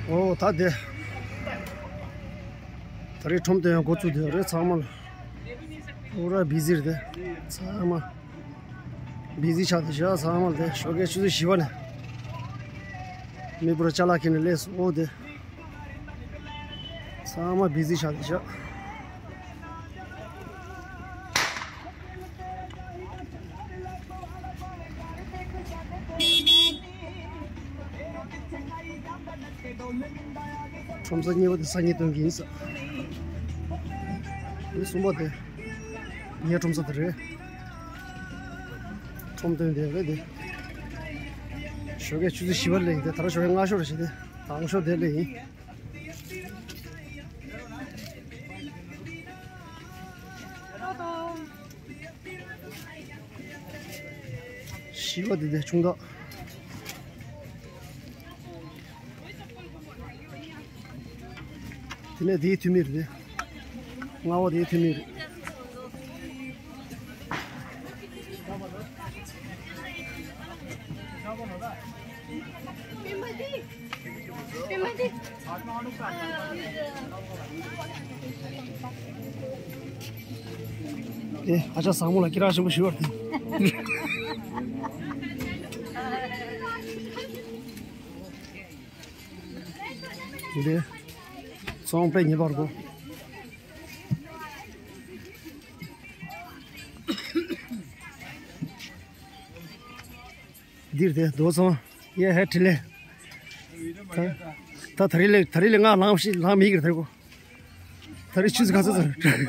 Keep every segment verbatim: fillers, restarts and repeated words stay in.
ཨོ་ད་དེ། ད་རེས་ཁྲོམ་སྟོན་ཡང་འགོ་བཙུགས་དེ་རེད། ཚང་མ་ལ་པུ་ར་བི་ཟི་རེད་དེ། ཚང་མ་བི་ཟི་ཆགས་དེ་བཞག་ཚང་མ་ལ་དེ་ཞོགས་ཀའི་ཆུ་ཚོད་བཞི་པ་ནས་མི་པུ་ར་ཅ་ལག་འཁྱེར་ནས་སླེབས་སོང་། ཨོ་དེ། ཚང་མ་བི་ཟི་ཆགས་དེ་བཞག་ཁྲོམ་ས་གཉིས་པ་དེ་སང་ཉིན་སྟོན་གྱི་ཡིན་ས། དེ་གསུམ་པ་དེ་ངའི་ཁྲོམ་ས་དེ་རེད། ཁྲོམ་སྟོན་དེ་རེད་དེ། ཞོགས་ཀའི་ཆུ་ཚོད་བཞི་པ་སླེབས་ཡིན་དེ། ད་ར་ཞོགས་ཀའི་ལྔ་ཤོར་རེད་བྱས་དེ། དང་ཤོག་དེ་སླེབས་ཡིན། བཞི་པ་དེ་དེ་ཆུང་བདག་དེ་ནས་དེའི་འཐུས་མི་རེད། ལྔ་པ་དེའི་འཐུས་མི་རེད། ཨེ། ཨ་ཅག་བཟང་མོ་ལ་སྐད་གྲགས་ཆེན་པོ་ཞུ་བར་བརྟེན། འདི་ཚོང་དཔེ་ཉེ་བར་གོ། འདིར་དེ་རྡོ་ཚོང་། ཡེ་ཧེ་ཁྲི་ལེ། ད་ད་ད་རི་ལེ་ད་རི་ལེ་ང་ལངས་ཤི་ལངས་མི་གིར་ཐར་གོ། ད་རི་ཆུ་ཚོད་ག་ཚོད་ཚར།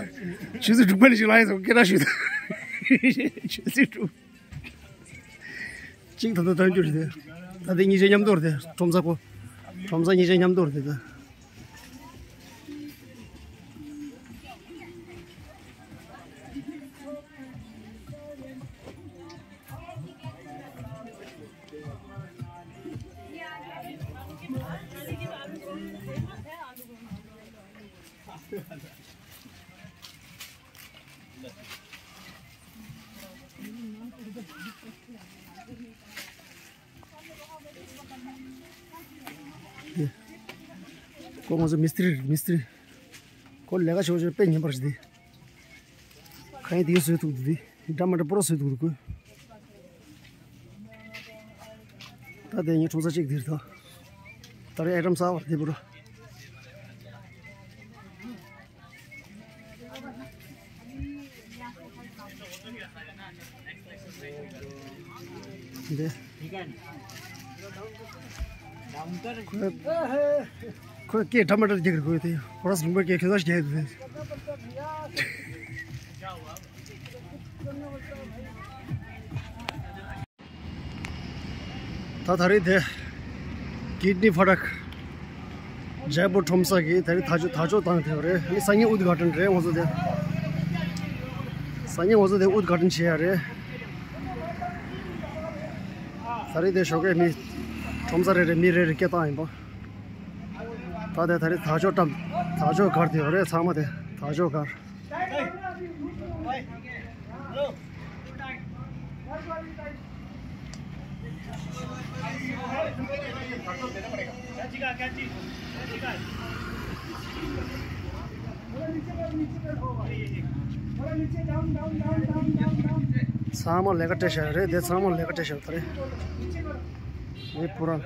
ཆུ་ཚོད་དྲུག་པ་ནས་ཞིག་ལངས་ཡིན་ཟེར་སྐད་གྲགས་ཞུས། ཆུ་ཚོད་དྲུག་གཅིག་ད་ལྟ་གཏོང་རྒྱུ་རེད་དེ། ད་དེ་གཉིས་ཆ་མཉམ་དུ་རེད་དེ། ཁྲོམ་ས་ཁོ། ཁྲོམ་ས་གཉིས་ཆ་མཉམ་དུ་རེད་དེ། ཁོ་ང་ཚོ་མི་སྟི་རི་རེད། མི་སྟི་རི། ཁོ་ལས་ཀ་ཆོག་ཆོག་དཔེ་ཉན་པ་རེད་དེ། གང་ཡིན་དེ་བཟོས་ཐུབ་འདུག་དེ། འདྲ་མ་འདྲ་པོ་ར་བཟོས་འདུག་དེ་ཁོས། ད་དེ་ངའི་ཁྲོམ་ས་གཅིག་འདིར་ད། ད་རེས་ཨེ་ཊམ་གསར་པ་དེ་པུ་ར། འདི། ཁོས། ཁོས་སྐད་འདྲ་མ་འདྲ་རྒྱག་གི་རེད་ཁོས་དེ། ཁོ་རང་ཚོ་ལུང་པའི་སྐད་ཁྱོད་ཚོ་རྒྱག་གི་འདུག་ད་ད་རེས་དེ། ཀིད་ནི་ཕ་རག་ཇའི་པུར་ཁྲོམ་ས་གི་ད་རེས་དར་ལྕོག་དར་ལྕོག་བཏང་ཐེབས་རེད། ཨ་ནི་སང་ཉིན་ཨུད་གྷ་ཏན་རེད་ང་ཚོ་དེ། སང་ཉིན་ང་ཚོ་དེ་ཨུད་གྷ་ཏན་བྱེད་ཡ་རེད། ད་རེས་དེ་ཞོགས་ཀས་མི། ཁྲོམ་ས་རེ་རེ་མི་རེ་རེ་སྐད་བཏང་ཡིན་པ། ད་དེ་ད་རེས་དར་ལྕོག་བཀྲམ། དར་ལྕོག་སྒར་དེ་ཡོད་རེད། ཚང་མ་དེ་དར་ལྕོག་སྒར། ཚང་མ་ལས་ཀ་སྤྲད་བཞག་རེད་དེ། ཚང་མ་ལས་ཀ་སྤྲད་བཞག་ད་རེད། ཨེ་པུ་ར།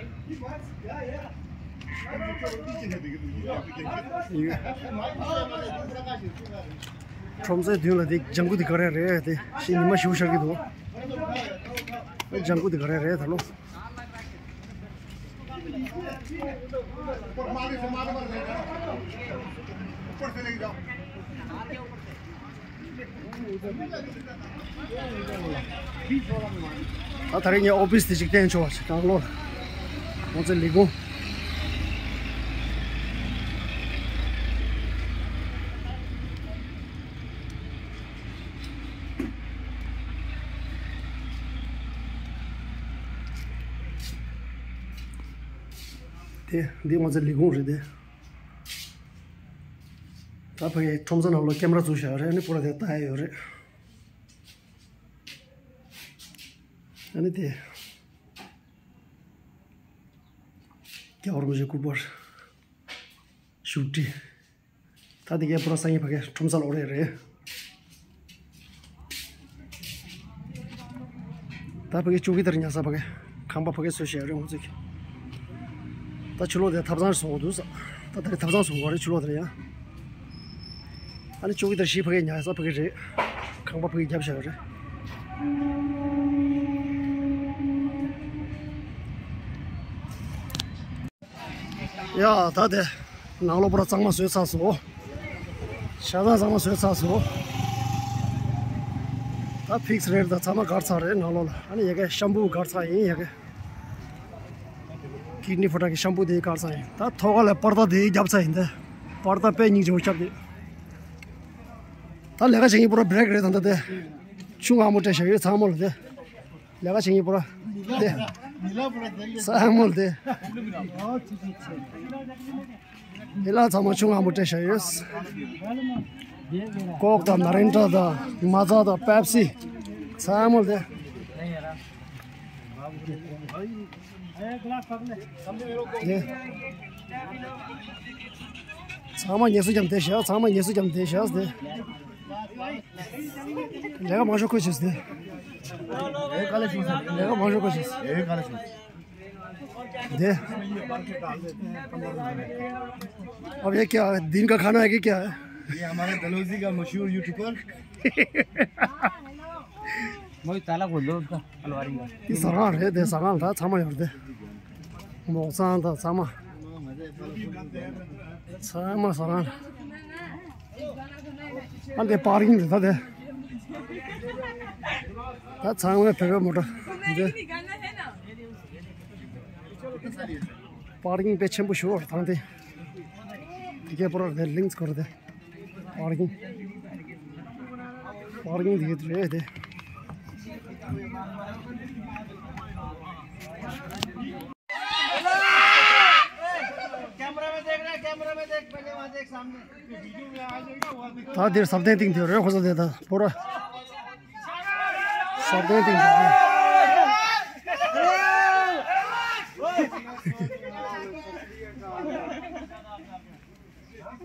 ཁྲོམ་སའི་མདུན་ལ་དེ་ལྗང་ཁུ་དེ་ག་རེ་རེད་དེ། ཤི་ཉི་མ་ཞིག་ཤར་གྱི་འདུག་ལྗང་ཁུ་དེ་ག་རེ་རེད་ད་ལོ། ད་ད་རེས་ངས་ཨོ་ཕིས་དེ་ཅིག་བསྟན་ཆོག་པ་ཞིག་དང་ལོ། ང་ཚོའི་ལས་ཁུངས། དེ་འདི་ང་ཚོའི་ལས་ཁུངས་རེད་དེ། ད་ཕ་གིའི་ཁྲོམ་ས་ནང་ལོགས་ཀེམ་ར་བཙུགས་བཞག་རེད། ཨ་ནི་པུ་ར་དེ་ལྟ་ཡ་ཡོད་རེད། ཨ་ནི་དེ། རྒྱལ་བ་རིན་པོ་ཆེའི་སྐུ་པར། ཏི། ད་དེ་གའི་པུ་ར་སང་ཉིན་ཕ་གི་ཁྲོམ་ས་ལ་འོ་རེད་རེད། ད་ཕ་གི་ཅོ་ཀི་དར་ཉར་ས་ཕ་གི་ཁང་པ་ཕ་གི་བཟོས་བཞག་རེད་ཁོང་ཚོས། ད་ཕྱི་ལོགས་དེ་ཐབ་ཚང་བཟོ་འདུག་ས། ད་ད་རེས་ཐབ་ཚང་བཟོ་བ་རེད་ཕྱི་ལོགས་དེ་ཡང་། ཨ་ནི་ཅོ་ཀི་དར་བཞི་ཕ་གི་ཉར་ས་ཕ་གི་རེད། ཁང་པ་ཕ་གི་བརྒྱབ་བཞག་རེད། ཡ། ད་དེ་ནང་ལོགས་པུ་ར་གཙང་མ་བཟོས་ཚར་སོང་། ཤ་ཚང་གཙང་མ་བཟོས་ཚར་སོང་། ད་ཕིག་སི་རེད། ད་ཚང་མ་སྒར་ཚར་རེད་ནང་ལོགས་ལ། ཨ་ནི་ཡ་གི་ཤམ་པུ་སྒར་ཚར་ཡིན་ཡ་གི། ཀིད་ནི་ཕོ་ཊ་གི་ཤམ་པུ་དེ་སྒར་ཚར་ཡིན། ད་ཐོག་ཁ་ལ་པར་ད་དེ་བརྒྱབ་ཚར་ཡིན། ད་པར་ད་དཔེ་སྙིང་རྗེ་པོ་བརྒྱབ་དེ། ད་ལས་ཀ་བྱེད་མཁན་པུ་ར་བྷི་རེག་རེད། ད་ད་དེ་ཆུ་མངར་མོ་སྤྲད་བཞག་ཡོད་ཚང་མ་ལ་དེ། ལས་ཀ་བྱེད་མཁན་པུ་ར་དེ། ཚང་མ་ལ་དེ། དེ་ལ་ཚང་མ་ཆུ་མངར་མོ་སྤྲད་བཞག་ཡོད། ཀོག་དང་མ་རིན་ཌ་དང་མ་ཛ་དང་པེབ་སི་ཚང་མ་ལ་དེ། དེ། ཚང་མ་ངལ་གསོ་རྒྱབ་བསྡད་བཞག་ཚང་མ་ངལ་གསོ་རྒྱབ་བསྡད་བཞག་དེ། ལས་ཀ་མང་ཤོས་ཁོས་བྱས་དེ། ལས་ཀ་མང་ཤོས་ཁོས་བྱས། དེ། अब ये क्या है? दिन का खाना है कि क्या है? ये हमारा डलहौजी का मशहूर यूट्यूबर। वही ताला खोल दो उसका, अलमारी का। དེ་ཟ་ཁང་རེད། དེ་ཟ་ཁང་ད་ཚང་མ་ཡོད་རེད། དེ་མོག་ཚང་ད་ཚང་མ། ཚང་མ་ཟ་ཁང་རེད། ཨ་འདི་པར་ཀིང་རེད་ད་དེ། ད་ཚང་མ་བོད་པའི་མོ་ཊ་འདི། པར་ཀིང་དཔེ་ཆེན་པོ་ཞིག་ཡོད་རེད་ད་དེ། དེ་གའི་པུ་ར་དེ་ལིང་སི་ཁོར་དེ། པར་ཀིང་། པར་ཀིང་དེ་གའི་རེད་དེ། कैमरा में देख रहा है, कैमरा में देख, पहले वहाँ देख सामने। वीडियो में आ जाएगा, वहाँ देख। ད་དེར་ཟབ་ཏན་ཏིང་དེ་རེད་ཁོ་ཚོ་དེ་ད་པུ་ར་ཟབ་ཏན་ཏིང་དེ་རེད།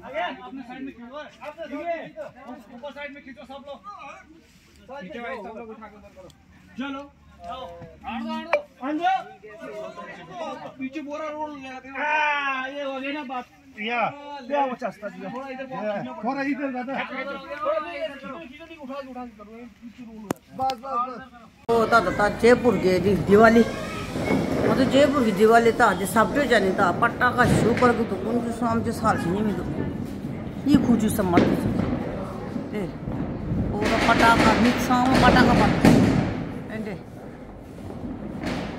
आगे, अपने साइड में खींचो, ठीक है? ऊपर साइड में खींचो सब लोग। पीछे वाले सब लोग उठा के उधर करो। चलो। आओ। आड़ दो, आड़ दो। आड़ दो। पीछे बोरा रोल लगा दे। हाँ, ये हो गई ना बात। या, या, वो चस्ता दिया। थोड़ा इधर, थोड़ा इधर ज्यादा। थोड़ा इधर करो। खींचो, खींचो, उठा के, उठा के करो। ये पीछे रोल हो जाता है। बस, बस, बस। ཨོ་ད་ད་ད་ཇེ་པུར་གི་དི་ཝ་ལི། ང་ཚོ་ཇེ་པུར་གི་དི་ཝ་ལི་ད་དེ་ཟབ་སྤྲོད་བྱ་ནི་ད་པ་ཏ་ཀ་ཞུ་པར་གི་དུ་ཀུན་གྱི་སོམ་ཅི་སལ་ཞིག་ཉི་མི་འདུག་ཉི་ཁུ་ཅུ་སམ་མ་དུ་ཅི། ཨེ། ཨོ་ད་པ་ཏ་ཀ་མི་ཚང་མ་པ་ཏ་ཀ་པར། ཨེ་འདྲེ།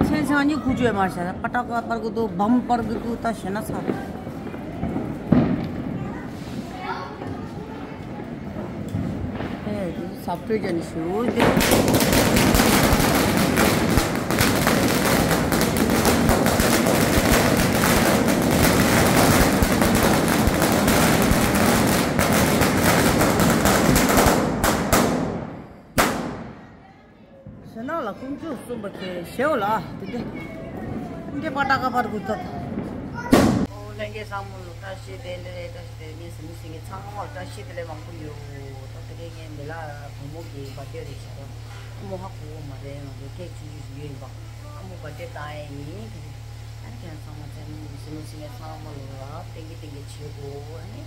མཚན་ཚང་ཉི་ཁུ་ཅུ་ཡ་མ་ཤ་པ་ཏ་ཀ་པར་གི་དུ་བམ་པར་གི་དུ་ད་ཞེ་ན་ཚ། ཨེ། ཟབ་སྤྲོད་ཀྱང་ཞུ་སྟེ། ཞེ་ན་ལ་ཀུན་སྤྱོད་གསུམ་པ་དེ་ཞེའོ་ལ་དེ་འདྲ་འདྲ་པ་ཏ་ཀ་པར་གི་དུ། ཨོ་ལྷན་རྒྱས་ཚང་མ་ལ་བཀྲ་ཤིས་བདེ་ལེགས། བཀྲ་ཤིས་བདེ་ལེགས། ངའི་གཟིགས་མོ་གཟིགས་མཁན་ཚང་མ་ལ་བཀྲ་ཤིས་བདེ་ལེགས་མང་པོ་ཡོད། ད་དེ་རིང་ངའི་མི་ལ་བུ་མོ་གི་བར་ཐི་ཌེ་རེད་ཤག་ཨ་མོ་ཧ་གོ་གི་མ་རེད། ང་ཚོ་ཁེག་ཆུང་ཆུང་ཞིག་ཡོད་ཡིན་པ། ཨ་མོ་བར་ཐི་ཌེ་བཏང་ཡས་ཡིན། དེ་ནི་ཨ་ནི་ཁྱེད་རང་ཚང་མ་ཚང་མ་གཟིགས་མོ་གཟིགས་མཁན་ཚང་མ་ལ་ཏན་གི་ཏན་གི་བྱེད་དགོས། ཨ་ནི་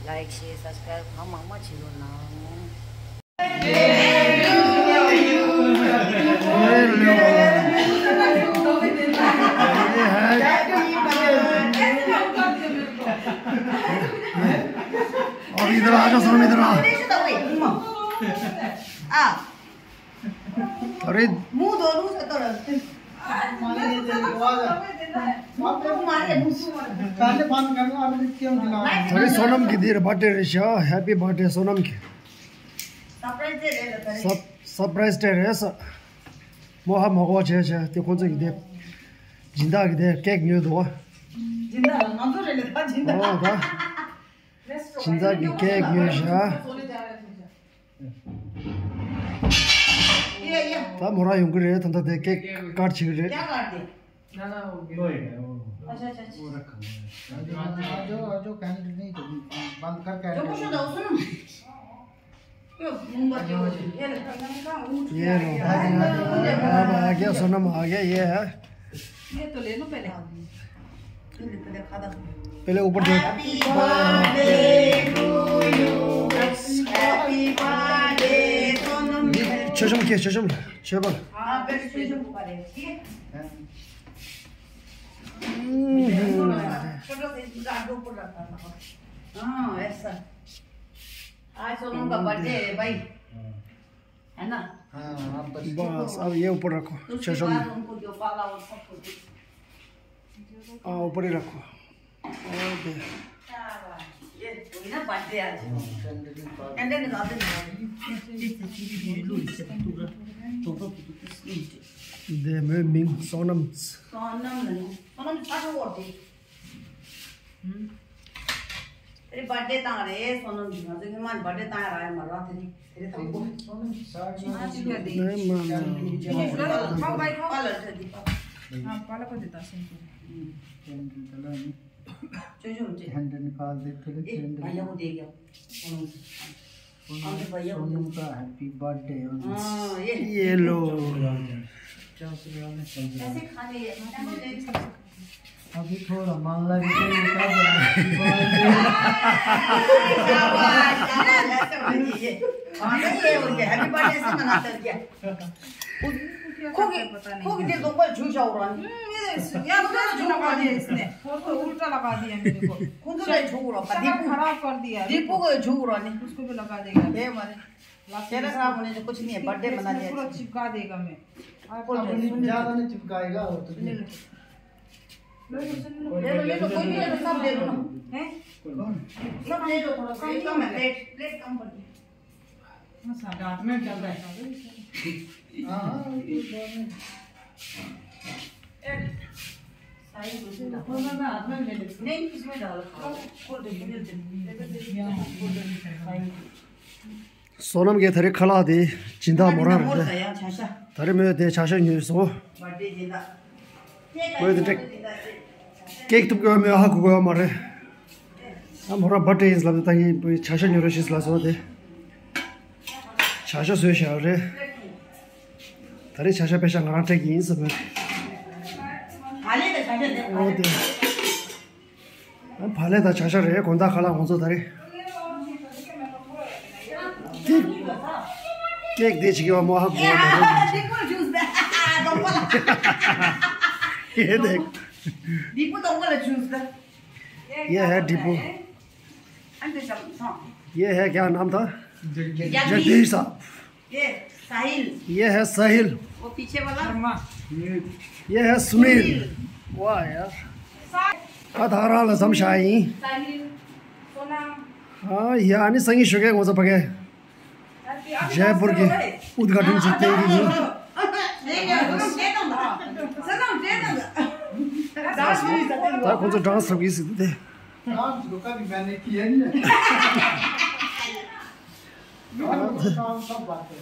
ལའིག་ཤེར་སབ་སི་ཀ་རའིབ་གང་མང་མང་བྱེད་རོགས་གནང་། और इधर आ जाओ, सब इधर आ। अरे। मुंह धो लूं, तो पहले बंद करना, अभी क्यों दिला? अरे सोनम की देर बर्थडे रे शा, हैप्पी बर्थडे सोनम की। सरप्राइज दे रहे थे। सर- सरप्राइज दे रहे सर। मोहा मगो छे छे, ते कौन से की दे? जिंदा की दे, केक न्यू दो। जिंदा, मंजूर है, लेता जिंदा। ओ, दा। जिंदा की केक न्यू शा। ད་མོ་རང་ཡོང་གི་རེད། ད་ལྟ་དེ་ཀེག་ཀཊ་བྱེད་ཀྱི་རེད། क्या काट दे? ना, ना, वो गिर गया, वो। अच्छा, अच्छा, अच्छा। वो रखा हुआ है। आ जाओ, आ जाओ, आ जाओ, कैंडल नहीं तो बंद कर, जो कैंडल। कुछ होता है, सुनो। क्यों? मोमबत्ती हो गई। ये ले। ये लो। आ गया, आ गया, सोनम आ गया, ये है। ये तो ले लो पहले। पहले ऊपर दे। Happy birthday to you। Happy birthday, Sonam. ये छेशम के, छेशम, छेबल। हाँ, पहले छेशम को पहले, ठीक है? हम्म। छोटा सा इसको आगे ऊपर रखा था। हाँ, ऐसा। आज सोनम का बर्थडे है भाई, है ना? हाँ, आप बस बस, अब ये ऊपर रखो, उसके चेशम। बाद उनको जो पाला और सब कुछ। हाँ, ऊपर ही रखो। ओके। ये वही ना बर्थडे आज। कैंडल निकाल दे। दे मैं मिंग सोनम। सोनम नहीं, सोनम पास और दे। तेरे बर्थडे तां रे, सोनम जी, मतलब कि मान बर्थडे तां रहा है, मरवा तेरी, तेरे थम को। नहीं, मामा। खाओ भाई, खाओ। पाला उठा दी, पाला। हाँ, पाला को देता सुन को। जो, जो, जो। हैंड निकाल दे, फिर ए, भैया को दे गया। सोनम जी। सोनम का हैप्पी बर्थडे। हाँ, ये। ये लो। ऐसे खाने ये। अभी थोड़ा मान लगे तो ये क्या बोला? Happy birthday. शाबाश, शाबाश, ऐसे होना चाहिए। हाँ, सही है, उनके हैप्पी बर्थडे से मनाते हैं क्या? खोगी, खोगी दे दो, पर झूठ जाओ रहा नहीं। हम्म, ये, यार, उधर झूठ लगा दिया इसने। वो तो उल्टा लगा दिया मेरे को। कौन सा झूठ रहा? दीपू खराब कर दिया। दीपू को झूठ रहा नहीं। उसको भी लगा देगा। ये मारे। तेरा खराब होने से कुछ नहीं है, बर्थडे मना लिया। पूरा चिपका देगा मैं। आप बोल रहे हैं, सुन लो। ज्यादा नहीं चिपकाएगा, वो तो सुन लो। ले लो, ले लो, कोई भी ले लो, सब ले लो ना। हैं? कौन? सब ले लो, थोड़ा सा। कम है, प्लेट, प्लेट कम कर दो। हाँ, साहब, हाथ में चल रहा है। हाँ, हाँ, ये कौन है? ए, साइन दो, साइन दो। कौन सा हाथ में ले ले? नहीं, इसमें डालो। खोल दो, खोल दो। साइन दो। བསོད་ནམས་ཀྱིས་ད་རེས་ཁ་ལག་དེ་སྦྱིན་བདག་མོ་རང་རེད། ད་རེས་མོས་དེ་ཇ་ཤ་ཉོས་སོང་། མོས་དེ་འདྲ་ཀེག་གཏུབ་དགོས་མོས་ཧ་གོ་དགོས་མ་རེད། ཨ་མོ་རང་བར་ཌེ་ཡིན་ལབ་དེ་ད་ངས་ཇ་ཤ་ཉོ་རོགས་ཞེས་ལབ་སོང་དེ། ཇ་ཤ་བཟོས་བཞག་རེད། ད་རེས་ཇ་ཤ་པེ་ཤ་ང་རང་སྤྲད་ཀྱི་ཡིན་ཟེར་མོས། ཨོ་དེ། བག་ལེབ་དང་ཇ་ཤ་རེད། དགོང་དག་ཁ་ལག་ང་ཚོ་ད་རེས། ཀེག་ཀེག་དེ་ཅིག་ཡོད་མོ་ཧ་གོ་བ་མ་རེད། ये देख। दीपू तो बोला जूस दा। ये है दीपू। ये है क्या नाम था? जगदीश साहब। ये साहिल। ये है साहिल। वो पीछे वाला? ये है सुनील। सुनील। वाह यार। का धारा लसम शाही। साहिल। सोना। हाँ, ये आनी संगी शुके वो सब पके। जयपुर की उद्घाटन जीते की। ता कौन सा डांस सब की सीखते थे। काम तो कभी मैंने किया नहीं है। काम तो काम सब बात है।